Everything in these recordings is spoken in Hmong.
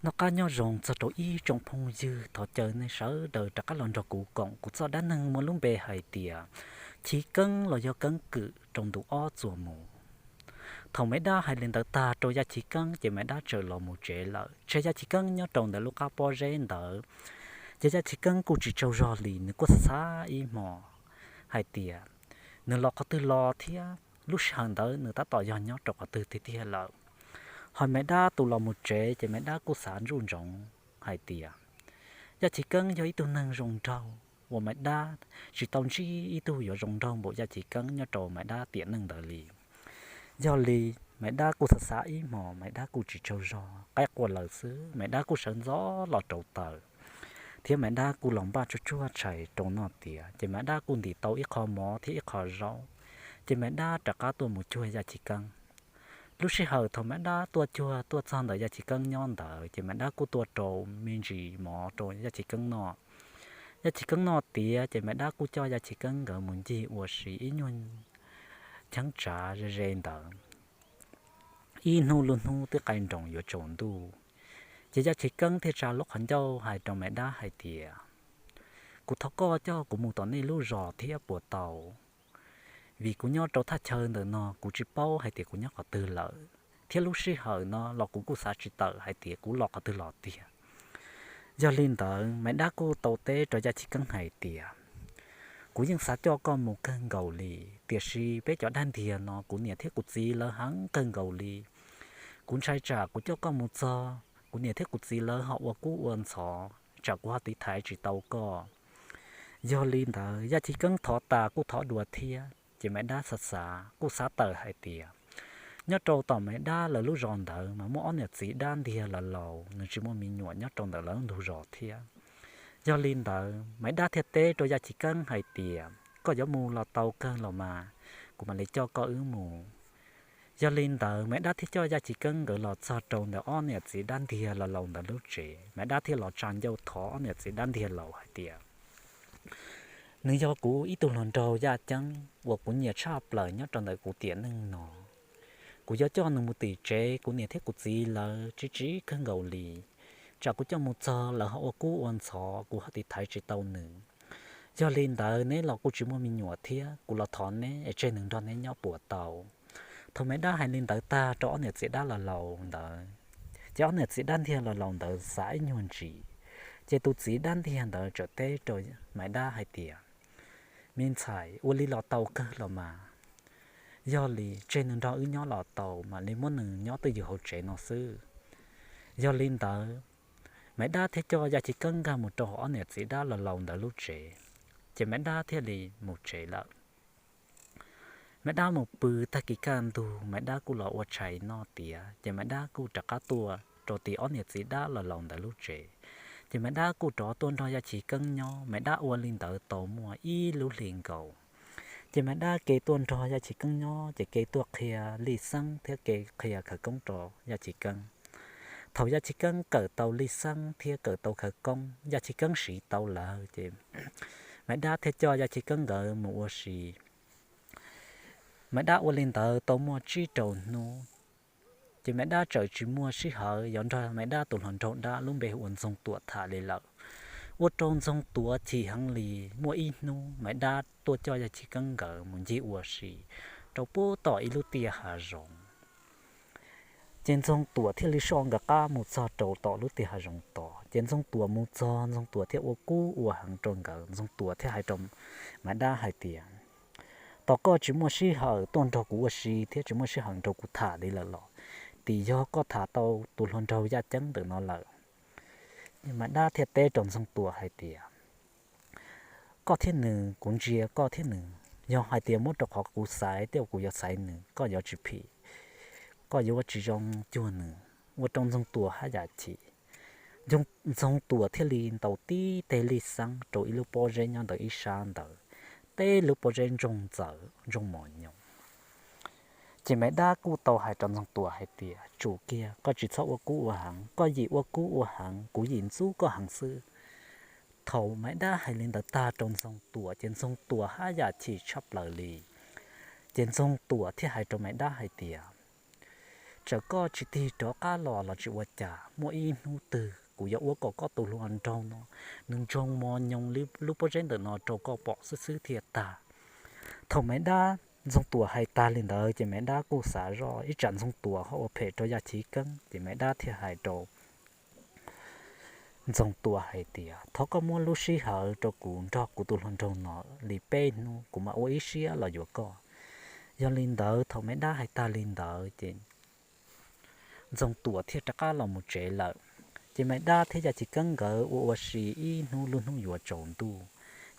Noj qab nyob zoo txog rau ib tsoom phooj ywg, thov caw nej sawv daws rov qab los nrog kuv koom kuv txoj dab neeg muaj lub npe hais tias Chiv Keeb los yog Keeb Kwm rau ntu ob txuas mus. Thaum Maiv Dab hais li ntawd tag rau Yaj Chiv Keeb ces Maiv Dab txawm los mus tsev lawm. Tseg Yaj Chiv Keeb nyob rau ntawm lub qab pob zeb ntawd, ces Yaj Chiv Keeb kuj tsis tsaug zog li, nws kuj xav xav ib hmo hais tias nws los qhov twg los thiab lub sij hawm ntawd nws tab tom yog nyob rau qhov twg tiag tiag lawm. Ho Maiv Dab tus los mus tsev ces Maiv Dab kuj xav ntsuj ntsoov hais tias Yaj Chiv Keeb yog ib tug neeg zoo nraug uas Maiv Dab tsis tau ntsib ib tug yuav zoo nraug npaum Yaj Chiv Keeb nyob rau Maiv Dab tiam neej ntawd li. Yog li Maiv Dab kuj xav xav ib hmos, Maiv Dab kuj tsis tsaug zog, qaib qua lawm xwb, Maiv Dab kuj sawv ntxov los rauv taws, thiab Maiv Dab kuj los npaj tsuag tsuag tshais rau noj tiav, ces Maiv Dab kuj ntim tau ib qho mov thiab ib qho zaub, ces Maiv Dab rov qab tuaj mus cuag Yaj Chiv Keeb. Lub sij hawm thaum Maiv Dab tuaj cuag tuaj txog ntawm Yaj Chiv Keeb nyob ntawd, ces Maiv Dab kuj tua rau me ntsis mov rau Yaj Chiv Keeb noj. Yaj Chiv Keeb noj tiav ces Maiv Dab kuj coj Yaj Chiv Keeb nkawd mus ncig ua si ib nyuag cheeb tsam ze ze ntawd. Ib hnub lub hnub twb qaij nroos yuav tsaus ntuj, ces Yaj Chiv Keeb thiaj tsa lub qhov ncauj hais rau Maiv Dab hais tias, Kuv thov koj coj kuv mus tom nej lub zos thiab puas tau? Vim kuv nyob rau thaj chaw ntawm no kuv tsis paub hais tias kuv nyob qhov twg lawm, thiab lub sij hawm no los kuv kuj xav tsis tawm hais tias kuv los qhov twg los tiag. Yog li ntawd Maiv Dab kuj tau teb rau Yaj Chiv Keeb hais tias, Kuv yeej xav coj koj mus kawg nkaus li, tiam sis peb cov dab ntiag no kuv niam thiab kuv txiv lawv heev kawg nkaus li. Kuv ntshai tsam kuv coj koj mus txog kuv niam thiab kuv txiv lawv ho ua kub ua ntxhov, tsam kuv ho tiv thaiv tsis tau koj. Yog li ntawd Yaj Chiv Keeb thov tas kuj thov dua thiab, ces Maiv Dab xav xav kuj xav tawm hais tias, nyob rau tom Maiv Dab lawv lub zos ntawd mas muaj ob niam txiv dab ntiag los laus, nws tsis muaj me nyuam nyob rau ntawm lawv ntug zos thiab. Yog li ntawd Maiv Dab thiaj teb rau Yaj Chiv Keeb hais tias, Koj yuav mus los tau kawg los mas, kuv mam li coj koj wb mus. Yog li ntawd Maiv Dab thiaj coj Yaj Chiv Keeb nkawd los txog rau ntawm ob niam txiv dab ntiag los laus ntawd lub tsev. Maiv Dab thiaj los tsa ncauj thov ob niam txiv dab ntiag laus hais tias, Nws yog kuv ib tug hluas nraug yaj ceeb uas kuv nyiam tshaj plaws nyob rau ntawm kuv tiam neej no. Kuv yuav coj nws mus tim tsev, kuv niam thiab kuv txiv lawv tsis tsiv kawg nkaus li, tsam kuv coj mus txog lawv ho ua kub ua ntxhov, kuv ho tiv thaiv tsis tau nws. Yog li ntawd neb los kuj tsis muaj me nyuam thiab, kuv los thov neb es tseg nws nrog neb nyob puas tau? Thaum Maiv Dab hais li ntawd tag rau ob niam txiv dab los laus ntawd, ces ob niam txiv dab ntiag los laus ntawd xav ib nyuag ntsis, ces tus txiv dab ntiag ntawd txawm teb rau Maiv Dab hais tias, Me ntxhais, ua li los tau kawg los mas. Yog li tseg nws nrog wb nyob los tau, mam li muab nws nyob twj ywm hauv tsev no xwb. Yog li ntawd Maiv Dab thiaj coj Yaj Chiv Keeb nkag mus rau hauv ob niam txiv dab los laus ntawd lub tsev, ces Maiv Dab thiaj li mus tsev lawm. Maiv Dab mus pw tag kis kaj ntug, Maiv Dab kuj los ua tshais noj tiav, ces Maiv Dab kuj rov qab tuaj rau tim ob niam txiv dab los laus ntawd lub tsev. Ces Maiv Dab kuj rov tuaj nrog Yaj Chiv Keeb nyob. Maiv Dab ua li ntawd tau muaj ib lub hlis nkaus, ces Maiv Dab ke tuaj nrog Yaj Chiv Keeb nyob, ces ke tuaj qhia lij xeeb thiab ke qhia khawv koob rau Yaj Chiv Keeb. Thaum Yaj Chiv Keeb kawm tau lij xeeb thiab kawm tau khawv koob, Yaj Chiv Keeb siv tau lawm, ces Maiv Dab thiaj coj Yaj Chiv Keeb nkawd mus ua si. Maiv Dab ua li ntawd tau muaj tsib rau hnub, ces Maiv Dab txawm tsis muaj sij hawm yuav nrog Maiv Dab tus hluas nraug dab lub npe hu ua Ntxoog Tuam tham li lawm. Ua rau Ntxoog Tuam chim heev li. Muaj ib hnub Maiv Dab tuaj coj Yaj Chiv Keeb nkawd mus ncig ua si rau puag tom ib lub tiaj hav zoov. Ces Ntxoog Tuam thiaj li soj nkawd qab mus txog rau tom lub tiaj hav zoov tod. Ces Ntxoog Tuam mus txog, Ntxoog Tuam thiaj ua kub ua heev rau nkawd. Ntxoog Tuam thiaj hais rau Maiv Dab hais tias, Tos koj tsis muaj sij hawm tuaj nrog kuv ua si thiab tsis muaj sij hawm nrog kuv tham li lawm los, tim yog koj tham tau tus hluas nraug yaj ceeb ntawm no lawm? Maiv Dab thiaj teb rau Ntxoog Tuam hais tias, Koj thiab nws, kuv ntsia koj thiab nws, yog hais tias muab rau qhov kuv xaiv, tej uas kuv yuav xaiv nws, koj yuav tsis phim, koj yuav ua tsis zoo cuag nws. Ua rau Ntxoog Tuam haj yam chim. Ntxoog Tuam thiaj li ntaus tib teg lij xeeb rau ib lub pob zeb nyob ntawm ib sab ntawd, teb lub pob zeb ntsoog ntxaws ntsoog mos nyoos. Ces Maiv Dab kuj tau hais rau Ntxoog Tuam hais tias, Tsum kiag, koj tsis txhob ua kub ua heev, koj yim ua kub ua heev, kuv yim ntxub koj heev xwb. Thaum Maiv Dab hais li ntawd tag rau Ntxoog Tuam ces Ntxoog Tuam haj yam chim tshaj plaws li. Ces Ntxoog Tuam thiaj hais rau Maiv Dab hais tias, Txawm koj tsis tig rov qab los los tsis ua cas, muaj ib hnub twg kuv yuav ua kom koj tus hluas nraug no nws ntsoog mos nyoos li lub pob zeb ntawm no rau koj pom xwb xwb thiaj tag. Thaum Maiv Dab, Ntxoog Tuam hais tag li ntawd ces Maiv Dab kuj xav zoj ib tsam Ntxoog Tuam ho ua phem rau Yaj Chiv Keeb ces Maiv Dab thiaj hais rau Ntxoog Tuam hais tias, thov koj muab lub sij hawm rau kuv nrog kuv tus hluas nraug no li peb hnub, kuv mam ua ib siab los yuav koj. Yog li ntawd, thaum Maiv Dab hais tag li ntawd ces Ntxoog Tuam thiaj rov qab los mus tsev lawm. Ces Maiv Dab thiab Yaj Chiv Keeb nkawd ua ua si ib hnub lub hnub yuav tsaus ntuj,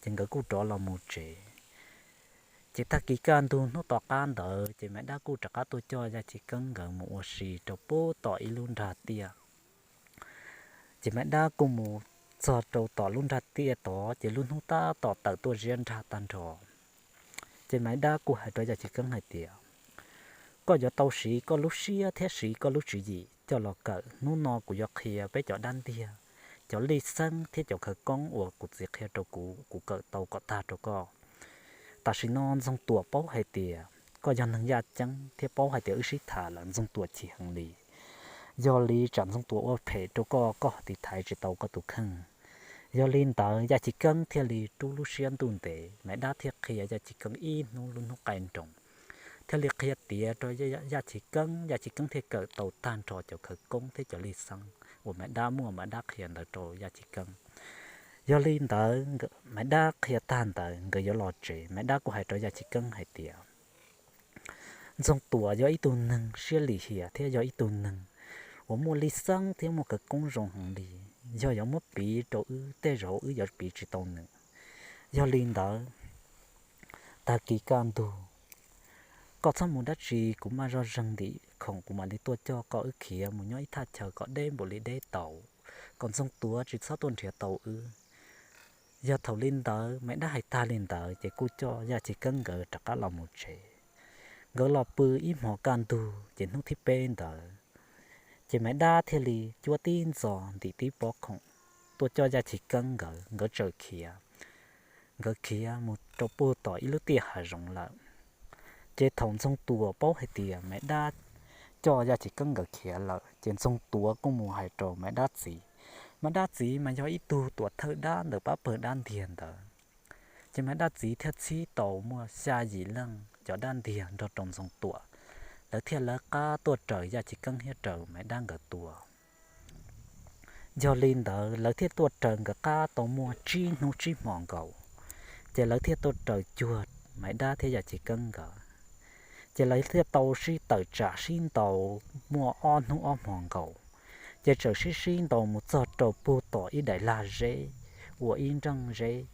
ces nkawd kuj rov los mus tsev. Ces tag kis kaj ntug hnub tom qab ntawd ces Maiv Dab kuj rov qab tuaj coj Yaj Chiv Keeb nkawd mus ua si rau puag tom ib lub nrag tiaj. Ces Maiv Dab kuj mus txog rau tom lub nrag tiaj tod ces lub hnub tab tom tawm tuaj ziab nrag tag nrho. Ces Maiv Dab kuj hais rau Yaj Chiv Keeb hais tias, koj yuav tau siv koj lub siab thiab siv koj lub tswv yim coj los kawm. Hnub no kuv yuav qhia peb cov dab ntiag, cov lij xeeb thiab cov khawv koob uas kuv txiv qhia rau kuv, kuv kawm tau kom tag rau koj. Tam sim no Ntxoog Tuam paub hais tias koj yog neeg yaj ceeb thiab paub hais tias wb sib tham lawm, Ntxoog Tuam chim heev li. Yog li tsam Ntxoog Tuam ua phem rau koj, koj ho tiv thaiv tsis tau koj tus kheej. Yog li ntawd Yaj Chiv Keeb thiaj li rub lub siab ntuj ntev, Maiv Dab thiaj qhia Yaj Chiv Keeb ib hnub lub hnub qaij nroos, thiaj li qhia tiav rau Yaj Chiv Keeb, Yaj Chiv Keeb thiaj kawm tau tag nrho cov khawv koob thiab cov lij xeeb uas Maiv Dab muaj, Maiv Dab qhia ntawd rau Yaj Chiv Keeb. Yog li ntawd Maiv Dab qhia tag ntawd nkawd yuav los tsev, Maiv Dab kuj hais rau Yaj Chiv Keeb hais tias, Ntxoog Tuam yog ib tug neeg siab lim hiam thiab yog ib tug neeg uas muaj lij xeeb thiab muaj khawv koob zoo heev li. Yog yuav muab piv rau wb, tej zaum wb yuav piv tsis tau nws. Yog li ntawd, tag kis kaj ntug, koj txhob mus dab tsi, kuv maj zog zeeg ntim khoom kuv mam li tuaj coj koj wb khiav mus nyob ib thaj chaw kom deb npaum li deb tau, kom Ntxoog Tuam tsis txhob tuaj nrhiav tau wb. Yog thaum li ntawd Maiv Dab hais tag li ntawd ces kuj coj Yaj Chiv Keeb nkawd rov qab los mus tsev. Nkawd los pw ib hmos kaj ntug ces hnub thib peb ntawd, ces Maiv Dab thiaj li cuab tib ntxov ntim tib pob khoom tuaj coj Yaj Chiv Keeb nkawd, nkawd txawm khiav. Nkawd khiav mus rau puag tom ib lub tiaj hav zoov lawm. Ces thaum Ntxoog Tuam paub hais tias Maiv Dab coj Yaj Chiv Keeb nkawd khiav lawm ces Ntxoog Tuam kuj mus hais rau Maiv Dab txiv. Maiv Dab txiv mas yog ib tug tuam thawj dab ntawm pab pawg dab ntiag ntawd. Ces Maiv Dab txiv thiaj txhib tau muaj xya yim leej cov dab ntiag nrog rau Ntxoog Tuam, lawv thiaj lawv qab tuaj raws Yaj Chiv Keeb thiab raws Maiv Dab nkawd tua. Yog li ntawd lawv thiaj tuaj raws nkawd qab tau muaj tsib hnub tsib hmo nkaus, ces lawv thiaj tuaj raws cuag Maiv Dab thiab Yaj Chiv Keeb nkawd. Ces lawv thiaj tau sib tawm tsam sib ntaus muaj ob hnub ob hmo nkaus, ces txawm sib sib ntaus mus txog rau puag tom ib daim lag zeb, ua ib nreej zeb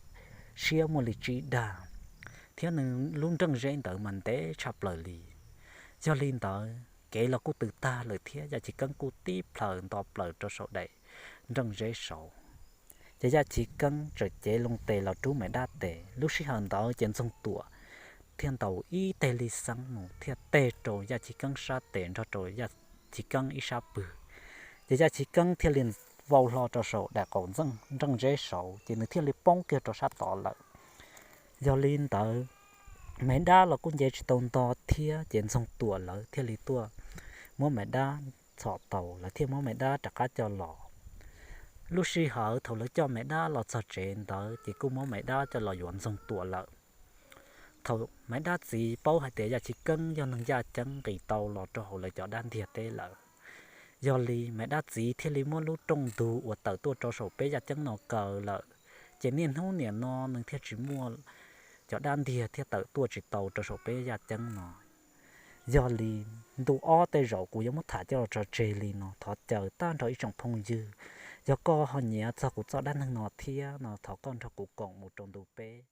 siab muaj li tsib dag, thiab nws lub nreej zeb ntawd mas ntev tshaj plaws li. Yog li ntawd kev los kuj tws tag lawm thiab Yaj Chiv Keeb kuj tib plhaws nto plaws rau saum daim nreej zeb saud. Ces Yaj Chiv Keeb txawm cev loo tes los rub Maiv Dab tes. Lub sij hawm ntawd ces Ntxoog Tuam thiaj ntaus ib teg lij xeeb mus thiaj teg rau Yaj Chiv Keeb sab tes nrog rau Yaj Chiv Keeb ib sab pwg. Ces Yaj Chiv Keeb thiaj li vau hlo rau saum daim qaum nreej zeb saud ces nws thiaj li poob kiag rau sab tod lawm. Yog li ntawd Maiv Dab los kuj nce tsis tau nto thiab ces Ntxoog Tuam lawv thiaj li tuaj muab Maiv Dab txhom tau, lawv thiaj muab Maiv Dab rov qab coj los. Lub sij hawm thaum lawv coj Maiv Dab los txog tsev ntawd ces kuj muab Maiv Dab coj los yuav Ntxoog Tuam lawm. Thaum Maiv Dab txiv paub hais tias Yaj Chiv Keeb yog neeg yaj ceeb nqis tau los rau hauv lawv cov dab ntiag teb lawm, yog li Maiv Dab txiv thiaj li muab lub rooj ntug uas tawm tuaj rau saum peb yaj ceeb no kaw lawm. Ces niaj hnub nim no nws thiaj tsis muaj cov dab ntiag thiaj tawm tuaj tsis tau rau saum peb yaj ceeb no. Yog li ntu ob tej zaum kuv yuav muab tham coj los tso tseg li no, thov caw tag nrho ib tsoom phooj ywg, yog koj ho nyiam txog kuv txoj dab neeg no thiab no thov koj nrog kuv koom mus rau ntu peb.